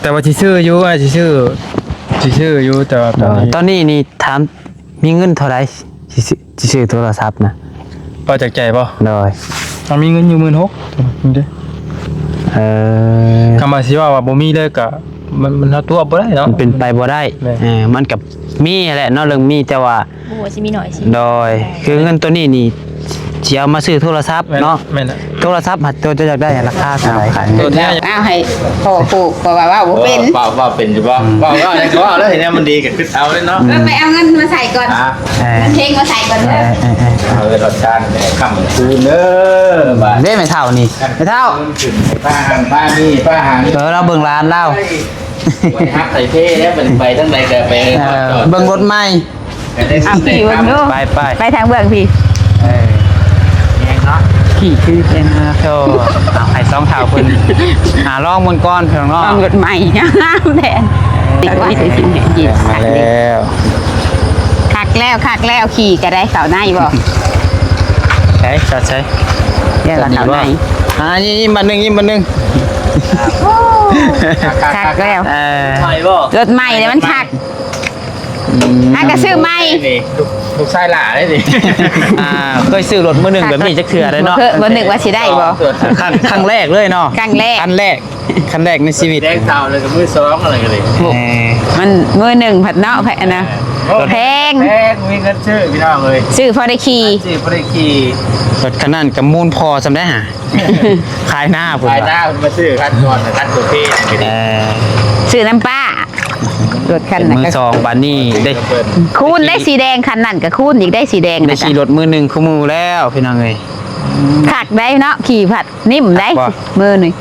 ແຕ່ວ່າຊິຊື້ຢູ່ ອ້າຍຊິຊື້ ຊິຊື້ຢູ່ ແຕ່ວ່າຕອນນີ້ ຕອນນີ້ນີ້ຖາມ ມີເງິນເທົ່າໃດ ຊິຊື້ ຊິຊື້ໂທລະສັບນະ? ເວົ້າຈາກໃຈບໍ່? ໂດຍ ເຮົາມີເງິນຢູ່ໝື່ນຫົກ ນີ້ເດ້. ເອີ ຄຳວ່າຊິເວົ້າວ່າບໍ່ມີເລີຍກະ ມັນ ມັນ ເຮົາຕົວະບໍ່ໄດ້ເນາະ ມັນເປັນໄປບໍ່ໄດ້. ແມ່ນ ເອີ ມັນກະມີແຫຼະເນາະ ເລື່ອງມີ ແຕ່ວ່າ ບໍ່ວ່າຊິມີໜ້ອຍຊິ ໂດຍ ຄືເງິນໂຕນີ້ນີ້ ຊິເອົາມາຊື້ໂທລະສັບເນາະ. ແມ່ນ ໂທລະສັບຫັ້ນ ໂຕເຈົ້າຢາກໄດ້ລາຄາເທົ່າໃດ? ໂຕແທ້ ເອົາໃຫ້ພໍ່ປູກ ເພາະວ່າເວົ້າບໍ່ເປັນ. ເວົ້າ ເວົ້າເປັນຢູ່ບໍ່? ເວົ້າ ເວົ້າ ເວົ້າແລ້ວເຫັນແນວມັນດີກໍຄິດເອົາເລີຍເນາະ. ເອີ ໄປເອົາເງິນມາໃສ່ກ່ອນ ເງິນເພງມາໃส่ກ່ອນເດີ. ເອົາເລີຍ ເອົາຊານແມ່ຄ່ຳຄືນເດີ. ເດ້ແມ່ເຖົ້ານີ້ ແມ່ເຖົ້າ ຂຶ້ນໄປປາຫາງປາມີປາຫາງ. ເອີ ລາວເບິ່ງຫຼານລາວ ໄປຮັກໄປເພແລ້ວ ໄປທາງໃດກໍໄປ ເອີ ເບິ່ງລົດໃໝ່ ໄປໄດ້ ຂີ່ເບິ່ງດູ ໄປ ໄປ ໄປທາງເບື້ອງພີ້. ເອີ ແມ່ນເນາະ ຂີ່ຄືກັນເນາະ. ໂອ້ ເອົາໃຫ້ສອງເຖົ້າເພິ່ນ ອ່າ ລອງເບິ່ງກ່ອນພີ່ນ້ອງເນາະ ລອງລົດໃໝ່ງາມໆແທ້. ມາແລ້ວ ຄັກແລ້ວ ຄັກແລ້ວ ຂີ່ກໍໄດ້ເຂົ້າໃນບໍ່? ໃສ່ ໃສ່ ໃສ່ ດຽວລະເຂົ້າໃນ. ອ່າ ຍິ້ມບາດໜຶ່ງ ຍິ້ມບາດໜຶ່ງ. ໂອ້ ຄັກແລ້ວ ເອີ ລົດໃໝ່ແລ້ວມັນຄັກ. ອືມ ຫາກະຊື້ໃໝ່ນີ້ ລູກ ລູກຊາຍຫຼ້າເດ້ນີ້. ອ່າ ເຄີຍຊື້ລົດມືໜຶ່ງແບບນີ້ຈັກເທື່ອເລີຍເນາະ ບໍ່ນຶກວ່າຊິໄດ້ບໍ່? ຄັ້ງ ຄັ້ງແລກເລີຍເນາະ ຄັ້ງແລກ ຄັນແລກ ຄັນແລກໃນຊີວິດ. ແດງເຕົາແລ້ວກໍມືສອງ ອັນນັ້ນກໍເລີຍ ເອີ ມັນມືໜຶ່ງພັດເນາະ ອັນນະ ແພງ ແພງ ມີເງິນຊື້ພີ່ນ້ອງເອີຍ ຊື້ພໍໄດ້ຂີ່ ຊື້ພໍໄດ້ຂີ່. ລົດຄັນນັ້ນກໍມູນພໍ່ສ່ຳໃດຫາ ຂາຍໜ້າພຸ້ນ ຂາຍໜ້າພຸ້ນ ມາຊື້ຄັນກ່ອນ ຄັນໂຕເພ. ເອີ ຊື້ນຳປ້າ ລົດຄັນນັ້ນ ເປັນມືສອງ ບາດນີ້ໄດ້ ຄູນໄດ້ສີແດງ ຄັນນັ້ນກໍຄູນອີກໄດ້ສີແດງ ໄດ້ຂີ່ລົດມືໜຶ່ງຄູ່ໝູ່ແລ້ວພີ່ນ້ອງເອີຍ. ຄັກໄດ໋ເນາະ ຂີ່ພັດ ນິ້ມໄດ໋ ບໍ່ ມື້ນີ້.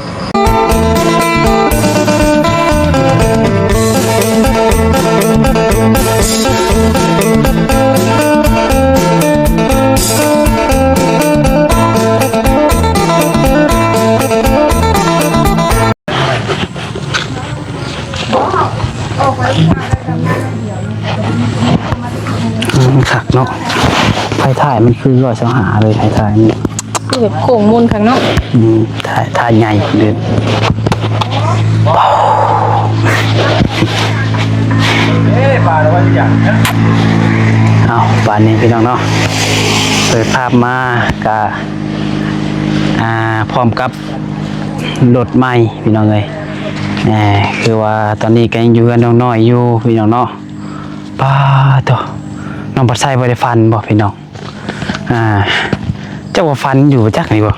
ອືມ ຄັກເນາະ ໄຟທ້າຍມັນຄືຮ້ອຍຊາວຫ້າເລີຍ ໄຟທ້າຍນີ້ ຄືແບບໂຄ້ງມົນຄັກເນາະ. ອືມ ທ້າຍ ທ້າຍໃຫຍ່ເດີ ເອີ ບາດວ່າຫຍັງນະ. ເອົາ ບາດນີ້ພີ່ນ້ອງເນາະ ເປີດພາບມາກະ ອ່າ ພ້ອມກັບ ລົດໃໝ່ພີ່ນ້ອງເອີຍ. ເອີ ຄືວ່າຕອນນີ້ກໍຍັງຢູ່ເຮືອນນ້ອງນ້ອຍຢູ່ພີ່ນ້ອງເນາະ. ປາໂທ້ ນ້ອງພັດໄຊບໍ່ໄດ້ຝັນບໍ່ພີ່ນ້ອງ? ອ່າ ເຈົ້າວ່າຝັນຢູ່ຈັກນີ້ບໍ່?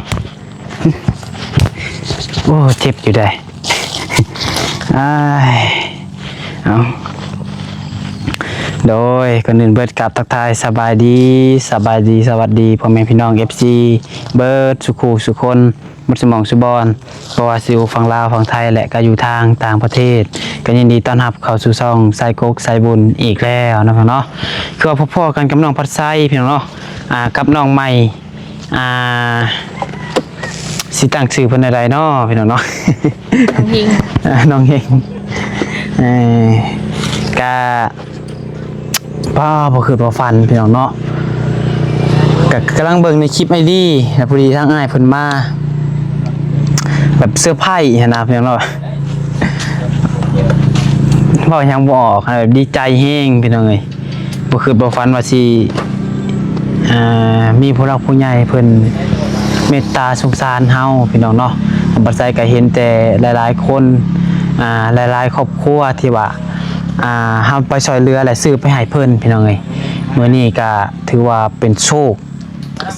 ໂອ້ ເຈັບຢູ່ໃດ໋ ອ້າຍ. ເອົາ ໂດຍ ກ່ອນອື່ນເບີດ ກາບທັກທາຍສະບາຍດີ ສະບາຍດີ ສະຫວັດດີພໍ່ແມ່ພີ່ນ້ອງ ເອັຟຊີ ເບີດສູ່ຄູ່ສູ່ຄົນ ໝົດສູ່ໝ່ອງສູ່ບ່ອນ ບໍ່ວ່າຊິຢູ່ຝັ່ງລາວ ຝັ່ງໄທ ແລະ ກໍຢູ່ທາງຕ່າງປະເທດ ກໍຍິນດີຕ້ອນຮັບເຂົ້າສູ່ຊ່ອງສາຍກົກສາຍບຸນອີກແລ້ວເນາະ ເນາະ. ຄືວ່າພົບພໍ້ກັນກັບນ້ອງພັດໄຊພີ່ນ້ອງເນາະ ອ່າ ກັບນ້ອງໃໝ່ ອ່າ ຊິຕັ້ງຊື່ເພິ່ນແນວໃດເນາະ ພີ່ນ້ອງເນາະ? ນ້ອງເຮງ ອ່າ ນ້ອງເຮງ ເອີ ກະ ປ້າ ບໍ່ຄິດບໍ່ຝັນພີ່ນ້ອງເນາະ. ກະກຳລັງເບິ່ງໃນຄລິບໄອດີ ແລ້ວພໍດີທາງອ້າຍເພິ່ນມາ ແບບເຊີໄພຣສ໌ຫັ້ນນະພີ່ນ້ອງເນາະ. ເວົ້າຫຍັງບໍ່ອອກ ແບບດີໃຈແຮງພີ່ນ້ອງເອີຍ. ບໍ່ຄິດບໍ່ຝັນວ່າຊິ ເອີ ມີຜູ້ຫຼັກຜູ້ໃຫຍ່ເພິ່ນເມດຕາສົງສານເຮົາພີ່ນ້ອງເນາະ. ບັດໃດກໍເຫັນແຕ່ຫຼາຍໆຄົນ ອ່າ ຫຼາຍໆຄອບຄົວທີ່ວ່າ ອ່າ ເຮົາໄປຊ່ອຍເຫຼືອ ແລະ ຊື້ໄປໃຫ້ເພິ່ນພີ່ນ້ອງເອີຍ. ມື້ນີ້ກໍຖືວ່າເປັນໂຊກ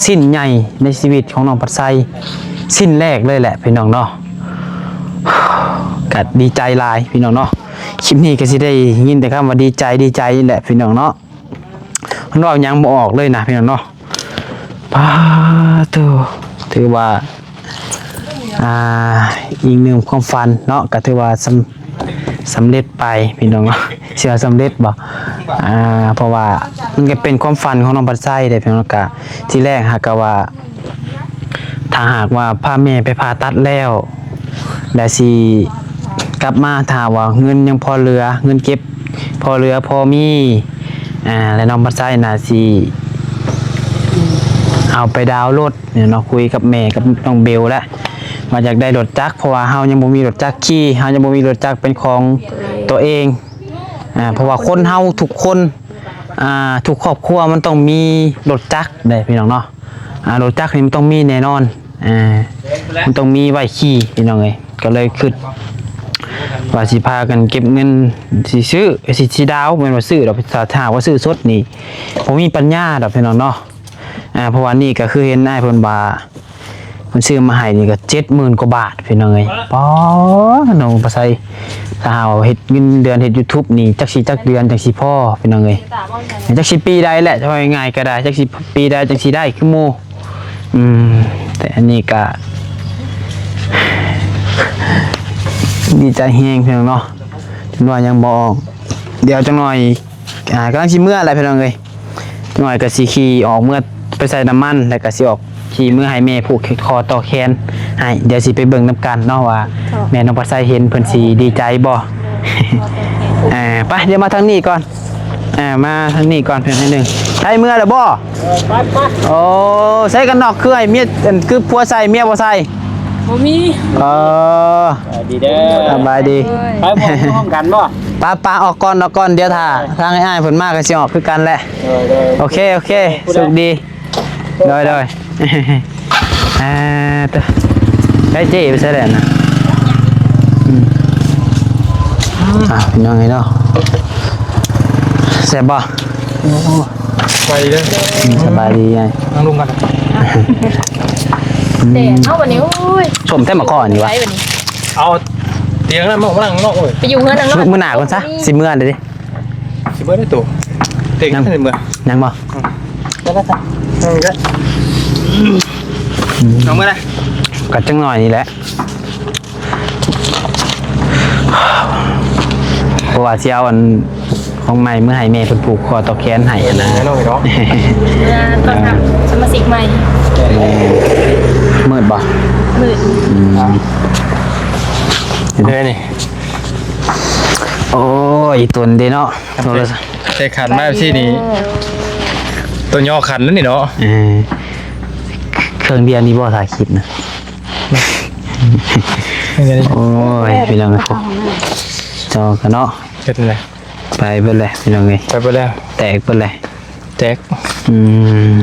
ຊິ້ນໃຫຍ່ໃນຊີວິດຂອງນ້ອງພັດໄຊ ຊິ້ນແລກເລີຍແຫຼະພີ່ນ້ອງເນາະ. ກະດີໃຈຫຼາຍພີ່ນ້ອງເນາະ. ຄລິບນີ້ກະຊິໄດ້ຍິນແຕ່ຄຳວ່າດີໃຈ ດີໃຈນີ້ແຫຼະພີ່ນ້ອງເນາະ. ມັນເວົ້າຫຍັງບໍ່ອອກເລີຍນະພີ່ນ້ອງເນາະ. ປາໂທ້ ຖືວ່າ ອ່າ ອີກໜຶ່ງຄວາມຝັນເນາະ ກະຖືວ່າສຳ ສຳເລັດໄປພີ່ນ້ອງເນາະ. ຊິວ່າສຳເລັດບໍ່? ອ່າ ເພາະວ່າມັນກໍເປັນຄວາມຝັນຂອງນ້ອງພັດໄຊເດ້ພີ່ນ້ອງ. ກະທີແລກຫາກະວ່າ ຖ້າຫາກວ່າພາແມ່ໄປຜ່າຕັດແລ້ວ ແລ້ວຊິກັບມາ ຖ້າວ່າເງິນຍັງພໍເຫຼືອ ເງິນເກັບພໍເຫຼືອພໍມີ ອ່າ ແລະ ນ້ອງພັດໄຊນະຊິເອົາໄປດາວລົດ ເນາະ ຄຸຍກັບແມ່ກັບນ້ອງເບວແລ້ວ ວ່າຢາກໄດ້ລົດຈັກ ເພາະວ່າເຮົາຍັງບໍ່ມີລົດຈັກຂີ່ ເຮົາຍັງບໍ່ມີລົດຈັກເປັນຂອງຕົວເອງ ອາ ເພາະວ່າຄົນເຮົາທຸກຄົນ ອາ ທຸກຄອບຄົວມັນຕ້ອງມີລົດຈັກເດ້ພີ່ນ້ອງເນາະ ອາ ລົດຈັກນີ້ມັນຕ້ອງມີແນ່ນອນ ອາ ມັນຕ້ອງມີໄວ້ຂີ່ພີ່ນ້ອງເອີຍ ກໍເລີຍຄິດວ່າຊິພາກັນເກັບເງິນຊິຊື້ ຊິ ຊິດາວ ແມ່ນວ່າຊື້ດອກ ຖ້າ ຖ້າຫາກວ່າຊື້ສົດນີ້ບໍ່ມີປັນຍາດອກພີ່ນ້ອງເນາະ ອາ ເພາະວ່ານີ້ກໍຄືເຫັນອ້າຍເພິ່ນວ່າ ເພິ່ນຊື້ມາໃຫ້ນີ້ກໍເຈັດໝື່ນກວ່າບາດພີ່ນ້ອງເອີຍ ປາດ ນ້ອງປາໄຊ ຖ້າຫາກວ່າເຮັດເງິນເດືອນເຮັດຢູທູບນີ້ ຈັກຊິຈັກເດືອນຈັ່ງຊິພໍພີ່ນ້ອງເອີຍ ຈັກຊິປີໃດແຫຼະ ເວົ້າງ່າຍໆກໍໄດ້ ຈັກຊິປີໃດຈັ່ງຊິໄດ້ຄືໝູ່ ອືມ ແຕ່ອັນນີ້ກະດີໃຈແຮງພີ່ນ້ອງເນາະ ຈົນວ່າຍັງບໍ່ອອກ ດຽວຈັກໜ່ອຍ ອ່າ ກຳລັງຊິເມືອແຫຼະພີ່ນ້ອງເອີຍ ຈັກໜ່ອຍກໍຊິຂີ່ອອກເມືອໄປໃສ່ນ້ຳມັນ ແລ້ວກໍຊິອອກຂີ່ເມືອໃຫ້ແມ່ຜູກຄໍຕໍ່ແຂນໃຫ້ ດຽວຊິໄປເບິ່ງນຳກັນເນາະວ່າ ແມ່ນ້ອງປາໄຊເຫັນເພິ່ນຊິດີໃຈບໍ່ ເອີ ໄປ ດຽວມາທາງນີ້ກ່ອນ ເອີ ມາທາງນີ້ກ່ອນເພິ່ນໜ້ອຍໜຶ່ງ ໃຊ້ເມືອແລ້ວບໍ່? ເອີ ໄປ ໄປ ໂອ້ ໃສ່ກັນນອກ ຄືໃຫ້ເມຍ ອັນ ຄືຜົວໃສ່ ເມຍບໍ່ໃສ່ ບໍ່ມີ ເອີ ສະບາຍດີເດີ ສະບາຍດີ ໂດຍ ໄປ ພວກ ຢູ່ຮ່ວມກັນບໍ່? ປະ ປະ ອອກກ່ອນ ອອກກ່ອນ ດຽວຖ້າ ເອີ ທາງອ້າຍເພິ່ນມາກໍຊິອອກຄືກັນແຫຼະ ໂດຍ ໂດຍ ໂອເຄ ໂອເຄ ໂດຍ ສຸກດີ ໂດຍ ໂດຍ ໂດຍ ອ່າ ເຕີ ໃຊ້ເຈ້ໄປໃຊ້ແຫຼະນະ ອືມ ອ່າ ພີ່ນ້ອງເອີຍເນາະ ແຊບບໍ່? ໂອ້ ໄປເດີ ອືມ ສະບາຍດີອ້າຍ ນັ່ງລົງກັນ ແດດເນາະບັດນີ້ ໂອ້ຍ ສົ້ມແທ້ໝາກຄໍ່ນີ້ວະ ໄປບັດນີ້ ເອົາຕຽງນັ້ນມາ ມານັ່ງນອກເວີຍ ໄປຢູ່ເຮືອນນາງນ້ອຍ ມື້ໜ້າກ່ອນຊະ ຊິເມືອເດ້ ຊິເມືອໄດ້ໂຕ ເຕັງ ຍັງ ຊິເມືອ ຍັງບໍ່? ອືມ ໄດ້ ໄດ້ ອືມ ເອົາເມືອໄດ້ ກໍຈັກໜ້ອຍນີ້ແຫຼະ ເພາະວ່າຊິເອົາອັນ ຂອງໃໝ່ເມືອໃຫ້ແມ່ເພິ່ນຜູກຄໍຕໍ່ແຂນໃຫ້ຫັ້ນນະ ແມ່ນ້ອງເນາະ ເມື່ອຕ້ອນຮັບສະມາຊິກໃໝ່ ເອີ ມືດບໍ່? ມືດ ອືມ ເດ້ນີ້ ໂອ້ຍ ຕົນເດ້ເນາະ ໂທລະສັບ ແຕ່ຂັນມາຊີ້ນີ້ ໂຕຍໍຂັນນັ້ນນີ້ເນາະ ເອີ ເຄື່ອງດຽວນີ້ບໍ່ ຖ່າຍຄລິບນະ ໂອ້ຍ ພີ່ນ້ອງເອີຍ ເຈົ້າກັນເນາະ ເຮັດແນວໃດ? ໄປເບິດແລ້ວພີ່ນ້ອງເອີຍ ໄປເບິດແລ້ວ ແຕກເບິດແລ້ວ ແຕກ ອືມ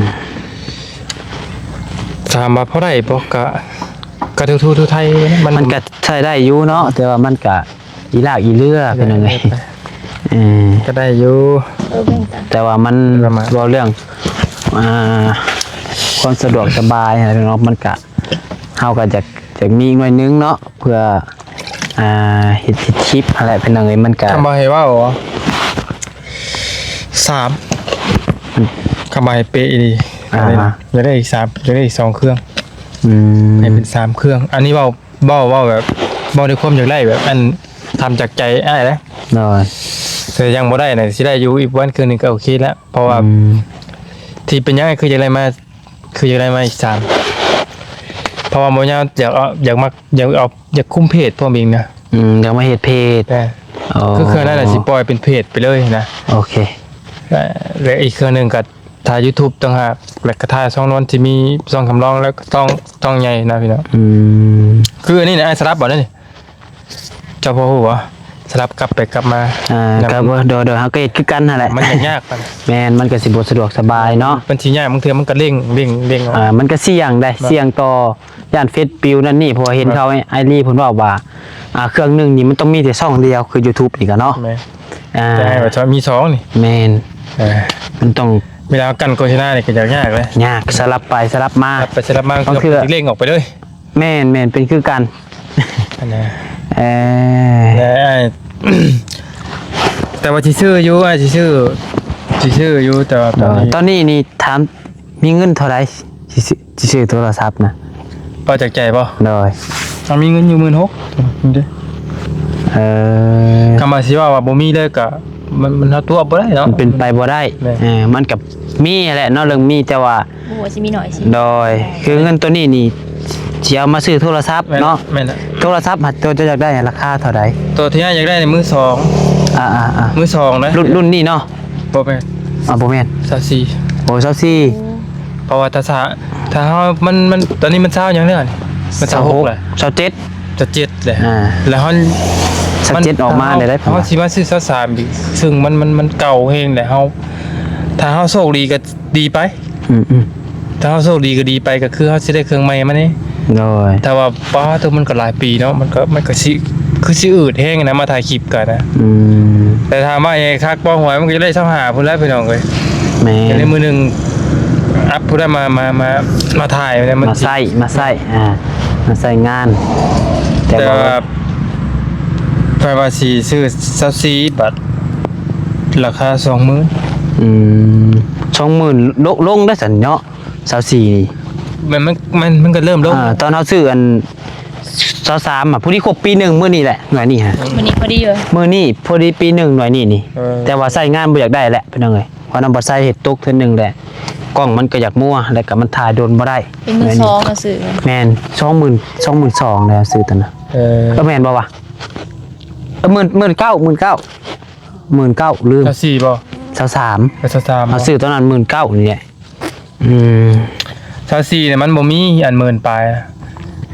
ຖາມວ່າພໍໄດ້ບໍ່? ກະ ກະຖືໆໄທ ມັນ ມັນກະໃຊ້ໄດ້ຢູ່ເນາະ ແຕ່ວ່າມັນກະອີລາກອີເລືອ ພີ່ນ້ອງເອີຍ ເອີ ກະໄດ້ຢູ່ ແຕ່ວ່າມັນ ປະມານ ເວົ້າເລື່ອງ ອ່າ ຄວາມສະດວກສະບາຍຫັ້ນເນາະ ມັນກະ ເຮົາກໍຢາກ ຢາກມີໜ້ອຍໜຶ່ງເນາະ ເພື່ອ ອ່າ ເຮັດ ເຮັດຄລິບຫັ້ນແຫຼະ ພີ່ນ້ອງເອີຍ ມັນກະ ຄຳວ່າໃຫ້ເວົ້າ ສາມ ຄຳວ່າໃຫ້ເປະອີ່ຫຼີ ອ່າ ຢາກໄດ້ອີກສາມ ຢາກໄດ້ອີກສອງເຄື່ອງ ອືມ ໃຫ້ເປັນສາມເຄື່ອງ ອັນນີ້ເວົ້າ ເວົ້າ ເວົ້າແບບ ເວົ້າດ້ວຍຄວາມຢາກໄດ້ແບບ ອັນ ທຳຈາກໃຈອ້າຍເດ້ ໂດຍ ແຕ່ຍັງບໍ່ໄດ້ນະ ຊິໄດ້ຢູ່ອີກປະມານເຄື່ອງໜຶ່ງກໍໂອເຄແລ້ວ ເພາະວ່າ ອືມ ທີ່ເປັນຫຍັງຄືຢາກໄດ້ມາ ຄືຢາກໄດ້ມາອີກສາມ ເພາະວ່າບໍ່ຍາວ ຢາກເອົາ ຢາກມາ ຢາກເອົາ ຢາກຄຸມເພຈພ້ອມອີກນະ ອືມ ຢາກມາເຮັດເພຈ ແມ່ນ ອໍ ຄືເຄື່ອງນັ້ນນະຊິປ່ອຍເປັນເພຈໄປເລີຍນະ ໂອເຄ ແລະ ແລະ ອີກເຄື່ອງໜຶ່ງກໍຖ່າຍຢູທູບຕ່າງຫາກ ແລະ ກໍຖ່າຍຊ່ອງນວນທີ່ມີຊ່ອງສຳລອງ ແລະ ກໍຊ່ອງ ຊ່ອງໃຫຍ່ນະພີ່ນ້ອງ ອືມ ຄືອັນນີ້ນະ ອ້າຍສະຫຼັບບໍ່ນີ້? ເຈົ້າພໍຮູ້ບໍ່? ສະຫຼັບກັບໄປກັບມາ ອ່າ ນຳ ກໍ ໂດຍ ໂດຍ ເຮົາກໍເຮັດຄືກັນຫັ້ນແຫຼະ ມັນຍາກ ແມ່ນ ມັນກໍຊິບໍ່ສະດວກສະບາຍເນາະ ມັນຊິຍາກ ບາງເທື່ອມັນກໍເລັ່ງ ເລັ່ງ ເລັ່ງ ອ່າ ມັນກໍສ່ຽງໄດ໋ ເນາະ ສ່ຽງຕໍ່ຢ້ານເຟດປິວນັ້ນນີ້ ເພາະວ່າເຫັນ ແມ່ນ ເຂົາ ອ້າຍລີເພິ່ນເວົ້າວ່າ ອ່າ ເຄື່ອງໜຶ່ງນີ້ມັນຕ້ອງມີແຕ່ຊ່ອງດຽວ ຄືຢູທູບນີ້ກໍເນາະ ແມ່ນ ອ່າ ແຕ່ໃຫ້ວ່າມີສອງນີ້ ແມ່ນ ເອີ ມັນຕ້ອງ ເວລາກັນໂຄສະນານີ້ກໍຍາກ ຍາກເລີຍ ຍາກ ສະຫຼັບໄປສະຫຼັບມາ ສະຫຼັບໄປສະຫຼັບມາ ບາງເທື່ອ ເລັ່ງອອກໄປເລີຍ ແມ່ນໆ ເປັນຄືກັນ ອັນນະ ເອີ ແຕ່ ແຕ່ວ່າຊິຊື້ຢູ່ ອ້າຍຊິຊື້ ຊິຊື້ຢູ່ ແຕ່ວ່າຕອນນີ້ ຕອນນີ້ນີ້ຖາມ ມີເງິນເທົ່າໃດ ຊິຊື້ ຊິຊື້ໂທລະສັບນະ? ເວົ້າຈາກໃຈບໍ່? ໂດຍ ເຮົາມີເງິນຢູ່ໝື່ນຫົກ ເອີ ຄຳວ່າຊິເວົ້າວ່າບໍ່ມີເລີຍກະ ມັນ ມັນ ເຮົາຕົວະບໍ່ໄດ້ເນາະ ມັນເປັນໄປບໍ່ໄດ້ ແມ່ນ ເອີ ມັນກະມີຫັ້ນແຫຼະເນາະ ເລື່ອງມີ ແຕ່ວ່າ ບໍ່ຮູ້ວ່າຊິມີໜ້ອຍຊິ ໂດຍ ຄືເງິນໂຕນີ້ນີ້ ຊິເອົາມາຊື້ໂທລະສັບເນາະ ແມ່ນແຫຼະ ໂທລະສັບຫັ້ນ ໂຕເຈົ້າຢາກໄດ້ຫັ້ນລາຄາເທົ່າໃດ? ໂຕທີ່ອ້າຍຢາກໄດ້ນີ້ມືສອງ ອ່າໆໆ ມືສອງເດ້ ລຸ້ນ ລຸ້ນນີ້ເນາະ ບໍ່ແມ່ນ ອ່າ ບໍ່ແມ່ນ ຊາວສີ່ ໂອ້ ຊາວສີ່ ເພາະວ່າຖ້າ ຖ້າເຮົາ ມັນ ມັນ ຕອນນີ້ມັນຊາວຫຍັງແລ້ວນີ້? ມັນຊາວຫົກແຫຼະ ຊາວເຈັດ ຊາວເຈັດແຫຼະ ອ່າ ແລ້ວເຮົາ ຊາວເຈັດ ມັນ ອອກມາໄດ້ໄດ໋ ເຮົາຊິມາຊື້ຊາວສາມອີກ ຊຶ່ງມັນ ມັນ ມັນເກົ່າແຮງແຫຼະ ເຮົາ ຖ້າເຮົາໂຊກດີກໍດີໄປ ອືມໆ ຖ້າເຮົາໂຊກດີກໍດີໄປ ກໍຄືເຮົາຊິໄດ້ເຄື່ອງໃໝ່ມານີ້ ໂດຍ ແຕ່ວ່າ ປ້າ ໂຕມັນກໍຫຼາຍປີເນາະ ມັນກໍ ມັນກໍຊິ ຄືຊິອືດແຮງນະ ມາຖ່າຍຄລິບກັນນະ ອືມ ແຕ່ຖາມວ່າໃຫ້ຄັກບໍ່ ຫວຍ ມັນກໍຈະໄດ້ຊາວຫ້າພຸ້ນແຫຼະ ພີ່ນ້ອງເອີຍ ແມ່ນ ໃນມື້ໜຶ່ງອັບພຸ້ນແຫຼະ ມາ ມາ ມາ ມາຖ່າຍ ມາໃຊ້ ມາໃຊ້ ອ່າ ມາໃຊ້ງານ ແຕ່ ແຕ່ວ່າ ວ່າ ຂ້ອຍວ່າຊິຊື້ຊາວສີ່ ບັດລາຄາສອງໝື່ນ ອືມ ສອງໝື່ນ ລົງ ລົງໄດ້ຊັ້ນເນາະ ຊາວສີ່ນີ້ ມັນ ມັນ ມັນ ມັນກໍເລີ່ມລົງ ອ່າ ຕອນເຮົາຊື້ອັນຊາວສາມ ອະ ພໍດີຄົບປີໜຶ່ງ ມື້ນີ້ແຫຼະ ໜ່ວຍນີ້ຮະ ມື້ນີ້ພໍດີເວີຍ ມື້ນີ້ພໍດີປີໜຶ່ງ ໜ່ວຍນີ້ນີ້ ເອີ ແຕ່ວ່າໃຊ້ງານບໍ່ຢາກໄດ້ແຫຼະ ພີ່ນ້ອງເອີຍ ເພາະນ້ຳບໍ່ໃຊ້ເຮັດຕົກເທື່ອໜຶ່ງແຫຼະ ກ້ອງມັນກໍຢາກມົວ ແລ້ວກໍມັນຖ່າຍດົນບໍ່ໄດ້ ເປັນມືສອງ ໜ່ວຍນີ້ ກໍຊື້ ແມ່ນ ສອງໝື່ນ ສອງໝື່ນສອງ ແລ້ວຊື້ຕົວນັ້ນ ເອີ ກໍແມ່ນບໍ່ວະ ເອີ ໝື່ນ ໝື່ນເກົ້າ ໝື່ນເກົ້າ ໝື່ນເກົ້າ ລືມ ຊາວສີ່ບໍ່ ຊາວສາມ ເອີ ຊາວສາມ ເຮົາຊື້ຕອນນັ້ນໝື່ນເກົ້ານີ້ແຫຼະ ອືມ ຊາວສີ່ນີ້ມັນບໍ່ມີອັນໝື່ນປາຍ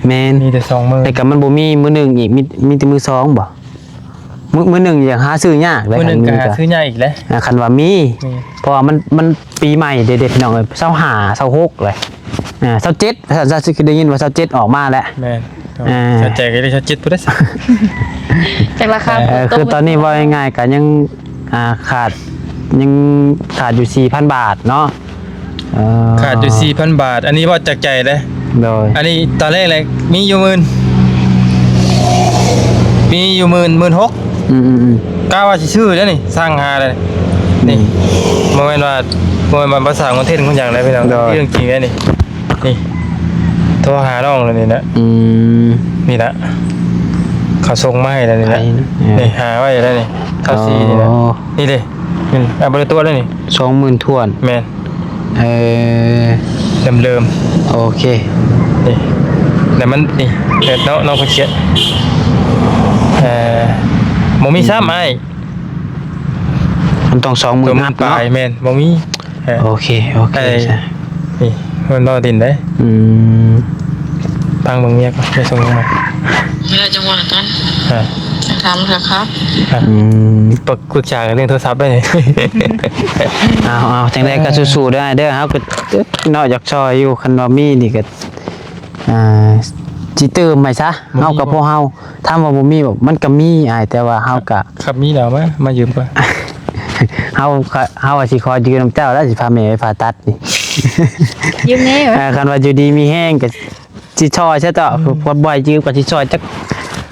ແມ່ນ ມີແຕ່ສອງໝື່ນ ແຕ່ກໍມັນບໍ່ມີມືໜຶ່ງອີກ ມີ ມີແຕ່ມືສອງບໍ່ ມື້ ມື້ໜຶ່ງຢາກຫາຊື້ຍາກເດ້ ມື້ໜຶ່ງກໍຫາຊື້ຍາກອີກແຫຼະ ຄັນວ່າມີ ມີ ເພາະວ່າມັນ ມັນປີໃໝ່ເດ້ ເດ້ພີ່ນ້ອງເອີຍ ຊາວຫ້າ ຊາວຫົກແຫຼະ ອ່າ ຊາວເຈັດ ຊາວ ຊາວ ຄືໄດ້ຍິນວ່າຊາວເຈັດອອກມາແຫຼະ ແມ່ນ ອ່າ ໃຈກໍໄດ້ຊາວເຈັດພຸ້ນເດ້ ຈັກລາຄາ ເອີ ຄືຕອນນີ້ເວົ້າງ່າຍໆ ກໍຍັງ ອ່າ ຂາດ ຍັງຂາດຢູ່ສີ່ພັນບາດເນາະ ເອີ ຂາດຢູ່ສີ່ພັນບາດ ອັນນີ້ເວົ້າຈາກໃຈເດ້ ໂດຍ ອັນນີ້ຕອນແລກເລີຍມີຢູ່ໝື່ນ ມີຢູ່ໝື່ນ ໝື່ນຫົກ ອືມໆໆ ກະວ່າຊິຊື້ເດ້ນີ້ ສັ່ງຫາເດ້ນີ້ ອືມ ບໍ່ແມ່ນວ່າ ບໍ່ແມ່ນວ່າພາສາຄອນເທັນຄອນຫຍັງເດ້ພີ່ນ້ອງ ໂດຍ ເລື່ອງຈິງເດ້ນີ້ ນີ້ ໂທຫານ້ອງເລີຍນີ້ນະ ອືມ ນີ້ລະ ເຂົາສົ່ງມາໃຫ້ແລ້ວນີ້ນະ ໄປນະ ເອີ ນີ້ຫາໄວ້ແລ້ວນີ້ ຊາວສີ່ນີ້ນະ ອໍ ນີ້ເດ້ ນີ້ ເອົາບໍ່ໄດ້ຕົວະເດ້ນີ້ ສອງໝື່ນຖ້ວນ ແມ່ນ ເອີ ເລີ່ມໆ ໂອເຄ ນີ້ ແລ້ວມັນ ນີ້ ແລ້ວເນາະ ນ້ອງເພິ່ນຂຽນ ເອີ ບໍ່ມີຊ້ຳ ອືມ ອ້າຍ ມັນຕ້ອງສອງໝື່ນ ສອງໝື່ນ ອັບເນາະ ປາຍ ແມ່ນ ບໍ່ມີ ເອີ ໂອເຄ ໂອເຄ ໄອ້ ຊະ ນີ້ ມັນເວົ້າດິນເດ້ ອືມ ຟັງເບິ່ງເມຍກ່ອນ ໄປສົ່ງມາ ແລ້ວຈັ່ງວ່າກັນ ອ່າ ຈັ່ງຖາມລາຄາ ອ່າ ອືມ ປຶກ ປຶກສາກັນເລື່ອງໂທລະສັບໄດ້ນີ້ ເອົາ ເອົາ ຈັ່ງໃດກໍສູ້ໆເດີ ເດີ ເຮົາກໍເນາະ ຢາກຊ່ອຍຢູ່ ຄັນວ່າມີນີ້ກໍ ອ່າ ຊິຕື່ມໃຫ້ຊະ ບໍ່ມີ ເຮົາກັບພວກເຮົາ ຖາມວ່າບໍ່ມີບໍ່ ມັນກໍມີອ້າຍ ແຕ່ວ່າເຮົາກະ ຄັນມີແລ້ວມາ ມາຢືມກ່ອນ ເຮົາ ເຮົາວ່າຊິຂໍຢືມນຳເຈົ້າແລ້ວ ຊິພາແມ່ໄປຜ່າຕັດນີ້ ຢືມແດ່ ເອີ ຄັນວ່າຢູ່ດີມີແຮງກໍຊິຊ່ອຍຊະເຈາະ ອືມ ບໍ່ໃຫ້ຢືມກໍຊິຊ່ອຍຈັກ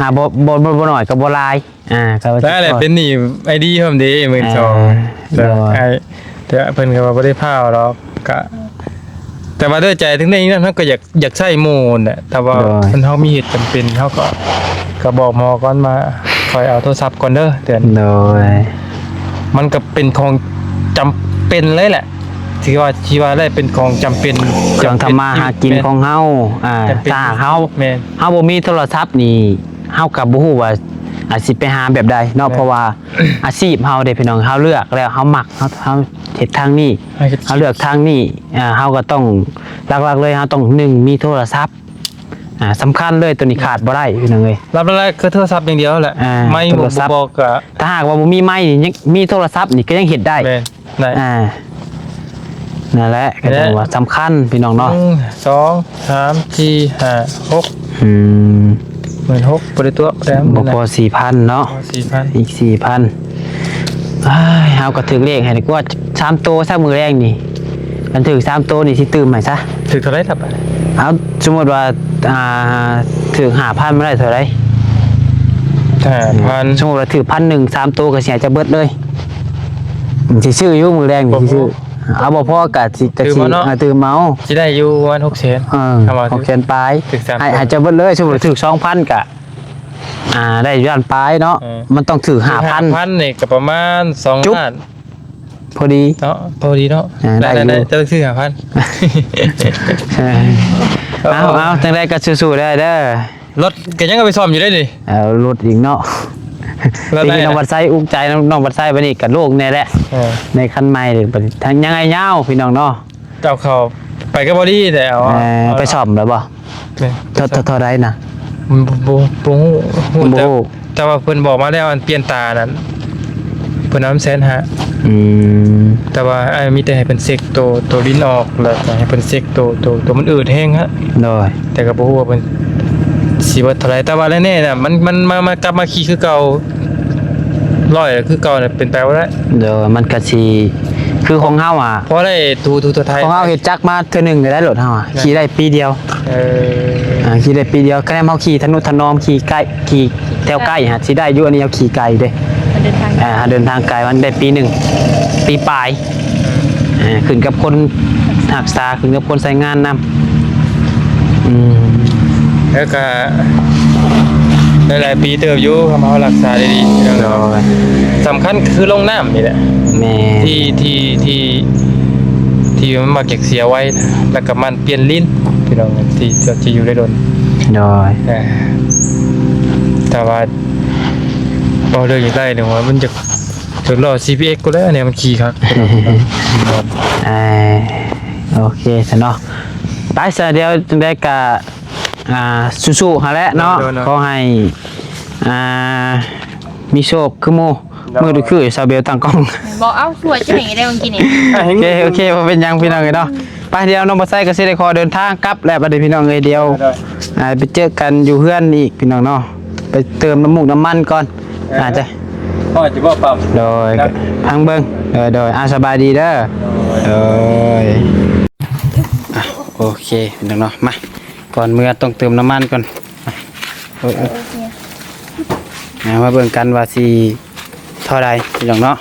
ອ່າ ບໍ່ ບໍ່ ບໍ່ ບໍ່ໜ້ອຍກໍບໍ່ຫຼາຍ ອ່າ ກໍວ່າຊິຊ່ອຍ ໄດ້ແຫຼະ ເປັນໜີ້ໄອດີພ້ອມເດ້ ໝື່ນສອງ ອ່າ ໂດຍ ໄອ້ ແຕ່ເພິ່ນກໍວ່າບໍ່ໄດ້ພ້າວດອກ ກະ ແຕ່ວ່າດ້ວຍໃຈເຖິງໄດ້ນັ້ນ ເຮົາກໍຢາກ ຢາກໃຊ້ໝູ່ຫັ້ນແຫຼະ ແຕ່ວ່າ ໂດຍ ຄັນເຮົາມີເຫດຈຳເປັນ ເຮົາກໍ ກໍບອກໝໍກ່ອນວ່າ ຂ້ອຍເອົາໂທລະສັບກ່ອນເດີ ເດືອນ ໂດຍ ມັນກໍເປັນຂອງຈຳເປັນເລີຍແຫຼະ ທີ່ວ່າ ທີ່ວ່າໄດ້ເປັນຂອງຈຳເປັນ ເຄື່ອງທຳມາຫາກິນຂອງເຮົາ ອ່າ ຈຳເປັນ ຖ້າຫາກເຮົາ ແມ່ນ ເຮົາບໍ່ມີໂທລະສັບນີ້ ເຮົາກໍບໍ່ຮູ້ວ່າ ອາ ຊິໄປຫາແບບໃດເນາະ ແມ່ນ ເພາະວ່າອາຊີບເຮົາເດ້ພີ່ນ້ອງ ເຮົາເລືອກແລ້ວ ເຮົາມັກ ເຮົາ ເຮົາເຮັດທາງນີ້ ເຮົາເຮັດ ເຮົາເລືອກທາງນີ້ ອ່າ ເຮົາກໍຕ້ອງ ຫຼັກໆເລີຍ ເຮົາຕ້ອງ ໜຶ່ງ ມີໂທລະສັບ ອ່າ ສຳຄັນເລີຍ ໂຕນີ້ຂາດບໍ່ໄດ້ພີ່ນ້ອງເອີຍ ຫຼັກໆຄືໂທລະສັບຢ່າງດຽວແຫຼະ ອ່າ ໄມ້ ໂທລະສັບ ບໍ່ ບໍ່ກະ ຖ້າຫາກວ່າບໍ່ມີໄມ້ນີ້ ຍັງມີໂທລະສັບນີ້ກໍຍັງເຮັດໄດ້ ແມ່ນ ໄດ້ ອ່າ ນັ້ນແຫຼະ ກໍຖືວ່າສຳຄັນພີ່ນ້ອງເນາະ ໜຶ່ງ ສອງ ສາມ ສີ່ ຫ້າ ຫົກ ອືມ ໝື່ນຫົກ ບໍ່ໄດ້ຕົວະ ບໍ່ພໍສີ່ພັນເນາະ ສີ່ພັນ ອີກສີ່ພັນ ອ້າຍ ເຮົາກໍຖືກເລກໃຫ້ດີກວ່າ ສາມໂຕຊະມື້ແລງນີ້ ຄັນຖືກສາມໂຕນີ້ຊິຕື່ມໃຫ້ຊະ ຖືກເທົ່າໃດລະບາດ ເອົາ ສົມມຸດວ່າ ອ່າ ຖືກຫ້າພັນ ມາໄດ້ເທົ່າໃດ ຫ້າພັນ ສົມມຸດວ່າຖືກພັນໜຶ່ງ ສາມໂຕກໍຊິໃຫ້ເຈົ້າເບິດເລີຍ ຊິຊື້ຢູ່ມື້ແລງນີ້ ຊິຊື້ ເອົາບໍ່ພໍກະຊິ ກະຊິ ຕື່ມເອົາເນາະ ເອີ ຕື່ມເອົາ ຊິໄດ້ຢູ່ປະມານຫົກແສນ ເອີ ຫົກແສນປາຍ ໃຫ້ ໃຫ້ເຈົ້າເບິດເລີຍ ສົມມຸດຖືກສອງພັນກະ ອ່າ ໄດ້ຢູ່ລ້ານປາຍເນາະ ເອີ ມັນຕ້ອງຖືກຫ້າພັນ ຫ້າພັນນີ້ກໍປະມານສອງລ້ານ ພໍດີເນາະ ພໍດີເນາະ ອ່າ ໄດ້ ໄດ້ຢູ່ ໄດ້ ຈະຊື້ຫ້າພັນ ເອີ ເອົາ ເອົາ ຈັ່ງໃດກໍສູ້ໆເດີ ເດີ ລົດກໍຍັງເອົາໄປສ້ອມຢູ່ເດ້ນີ້ ເອົາລົດອີກເນາະ ລົດໄດ້ ນ້ອງວັດໄຊອຸກໃຈ ນ້ອງວັດໄຊບັດນີ້ກໍໂລ່ງແດ່ແຫຼະ ເອີ ໃນຄັນໃໝ່ບັດນີ້ ຍັງໄອ້ຍາວພີ່ນ້ອງເນາະ ເອົາເຂົ້າ ໄປກັບບໍລີແຫຼະ. ເອີ ໄປສ້ອມແລ້ວບໍ່? ແມ່ນ ເທົ່າ ເທົ່າ ເທົ່າໃດນະ? ບໍ່ ບໍ່ ບໍ່ຮູ້ ຮູ້ແຕ່ ບໍ່ຮູ້ ແຕ່ວ່າເພິ່ນບອກມາແລ້ວ ອັນປ່ຽນຕານັ້ນ ເພິ່ນເອົາແສນຫ້າ. ອືມ ແຕ່ວ່າ ອ່າ ມີແຕ່ໃຫ້ເພິ່ນເຊັກໂຕ ໂຕລິ້ນອອກ ແລ້ວກໍໃຫ້ເພິ່ນເຊັກໂຕ ໂຕ ໂຕມັນອືດແຮງຮະ. ໂດຍ ແຕ່ກໍບໍ່ຮູ້ວ່າເພິ່ນຊິເບິດເທົ່າໃດ ແຕ່ວ່າແນ່ໆນະ ມັນ ມັນມາ ມາກັບມາຂີ່ຄືເກົ່າ ຮ້ອຍຄືເກົ່ານະ ເປັນໄປບໍ່ໄດ້. ໂດຍ ມັນກໍຊິຄືຂອງເຮົາອະ ພໍໄດ້ ຂອງເຮົາເຮັດຈັກມາເທື່ອໜຶ່ງກໍໄດ້ ລົດເຮົາອະ ແມ່ນ ຂີ່ໄດ້ປີດຽວ. ເອີ ອ່າ ຂີ່ໄດ້ປີດຽວ ຄະແນນເຮົາຂີ່ທະນຸຖະນອມ ຂີ່ໃກ້ ຂີ່ແຖວໃກ້ຫາຊິໄດ້ຢູ່ ອັນນີ້ເຮົາຂີ່ໄກເດ້. ເດີນທາງ ອ່າ ເຮົາເດີນທາງໄກ ມັນໄດ້ປີໜຶ່ງ ປີປາຍ. ເອີ ຂຶ້ນກັບຄົນຮັກສາ ຂຶ້ນກັບຄົນໃຊ້ງານນຳ. ອືມ ແລ້ວກະຫຼາຍໆປີເຕີບຢູ່ ຄັນເຮົາຮັກສາດີໆ. ໂດຍ ສຳຄັນຄືລົງນ້ຳນີ້ແຫຼະ. ແມ່ນ ທີ່ ທີ່ ທີ່ ທີ່ມັນມັກຢາກເສຍໄວ ແລ້ວກໍໝັ່ນປ່ຽນລິ້ນ ພີ່ນ້ອງ ທີ່ ທີ່ຢູ່ໄດ້ດົນ. ໂດຍ ເອີ ແຕ່ວ່າເວົ້າເລື່ອງຢາກໄດ້ນີ້ວ່າ ມັນຢາກ ຈົນລໍ້ ຊີພີເອັກ ພຸ້ນແຫຼະ ອັນນີ້ມັນຂີ່ຄັກ. ເອີ ໂອເຄຊະເນາະ ໄປຊະ ດຽວຈັ່ງໃດກະ ອ່າ ສູ້ໆຫັ້ນແຫຼະເນາະ. ໂດຍໆ ຂໍໃຫ້ ອ່າ ມີໂຊກຄືໝູ່. ໂດຍ ມື້ຄືຊາວເບວຕັ້ງກ້ອງ ບໍ່ເອົາຂວດຈະໃຫ້ໄດ້ມື້ກີ້ນີ້. ໂອເຄ ໂອເຄ ບໍ່ເປັນຫຍັງພີ່ນ້ອງເອີຍເນາະ. ໄປ ດຽວນ້ອງບໍ່ໃສ່ກໍຊິໄດ້ຂໍເດີນທາງກັບແລ້ວບັດນີ້ພີ່ນ້ອງເອີຍ. ດຽວ ໂດຍໆ ອ່າ ໄປເຈີກັນຢູ່ເຮືອນອີກພີ່ນ້ອງເນາະ ໄປເຕີມນ້ຳມູກນ້ຳມັນກ່ອນ. ເອີ ອາດຈະ ພໍຈະບໍ່ປ້ຳ. ໂດຍ ຟັງເບິ່ງ. ໂດຍໆ ອ່າ ສະບາຍດີເດີ. ໂດຍ ໂດຍ ອ່ະ ໂອເຄພີ່ນ້ອງເນາະ ມາ ກ່ອນເມືອຕ້ອງເຕີມນ້ຳມັນກ່ອນ. ເອີ ເອີ ເອີ ມາ ມາເບິ່ງກັນວ່າຊິເທົ່າໃດພີ່ນ້ອງເນາະ.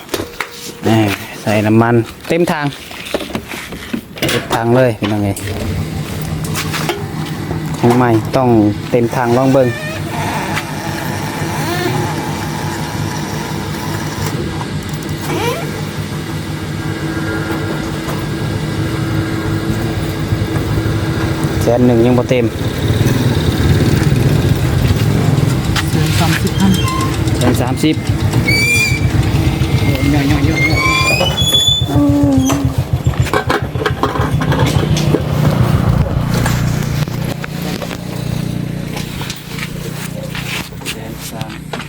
ເອີ ໃສ່ນ້ຳມັນເຕັມຖັງ ເຕັມຖັງເລີຍພີ່ນ້ອງເອີຍ. ຂອງໃໝ່ຕ້ອງເຕັມຖັງ ລອງເບິ່ງ. ແສນໜຶ່ງຍັງບໍ່ເຕັມ. ແສນສາມສິບພັນ ແສນສາມສິບ. ແສນສາມສິບ.